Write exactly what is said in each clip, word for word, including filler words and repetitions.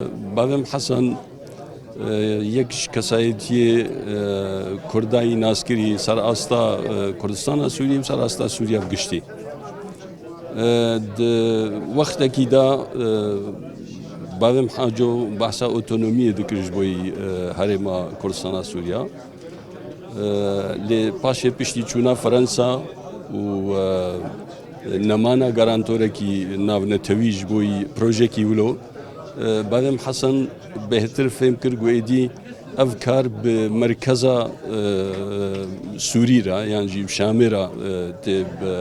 Bavê min Hesen, e, yek ji kesayetiyê, e, Kurdayî naskirî ser asta, e, Kurdistana Sûriyê û ser asta Sûriya bi giştî. E, di wextekî de, e, Bavê min Haco behsa otonomiyê dikir ji bo yî, e, herêma Kurdistana Sûriya. E, lê paşê piştî çûna Fransa û, e, nemana garantorekî navnetewî ji bo yî projekî wilo, e, Bavê min Hesen bêhtir fêm kir ku êdî ev kar bi merkeza, e, Sûrî re yan jî bi Şamê re, e, tê bi,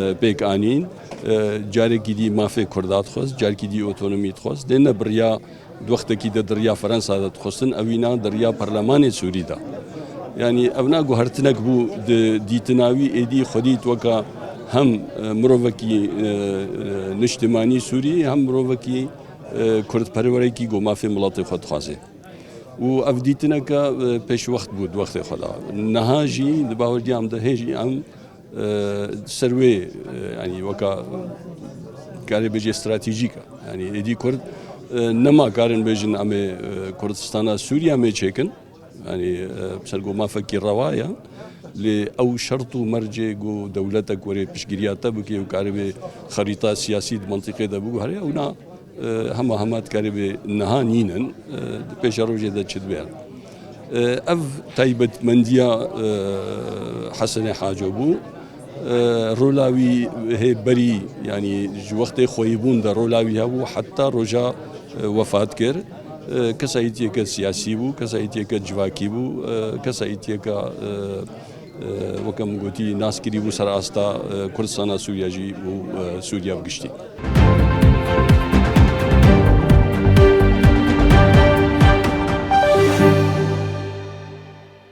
e, pêk anîn. E, carekî dî mafê Kurda dixwest, carekî dî otonomî dixwest. Lê ne bi riya di wextekî de di riya Fransa de dixwestin, ewîna di riya Perlemanê Sûrî de. Yanî ev na guhertinek bû di dîtina wî êdî xwedî weka hem, e, mirovekî, e, e, niştimanî Sûrî, hem mirovekî, e, kurdperwerekî ku mafê miletê xwe dixwaze. Û ev dîtineke, e, pêşwext bû di wextê xwe de. Niha jî di bawerdiya min de hê jî em, e, ser wê, e, yanî weka, e, karê bêjê stratejîk e. Yanî êdî Kurd, e, nema karin bêjin em ê, e, Kurdistana Sûriya em ê çêkin. Yanî, e, ser ku mafekî rewa ye. Lê ew şert û mercê ku dewletek were piştgiriya te bike û karibê xerîta siyasî di mentiqê de biguhere, ewna, e, hema hema dikaribê niha nînin, e, di pêşerojê de çi dibe. E, ev taybetmendiya, e, Hesenê Haco bû. E, rola wî hê berî, yanî ji wextê xweyîbûn de rola wî hebû heta roja, e, wefat kir. E, kesayîtiyeke siyasî bû, kesayîtiyeke civakî bû, e, kesayîtiyeke, e, e, weke min gotî, naskirî bû ser asta, e, Kurdistana Sûriya jî û, e, Sûriya bi giştî.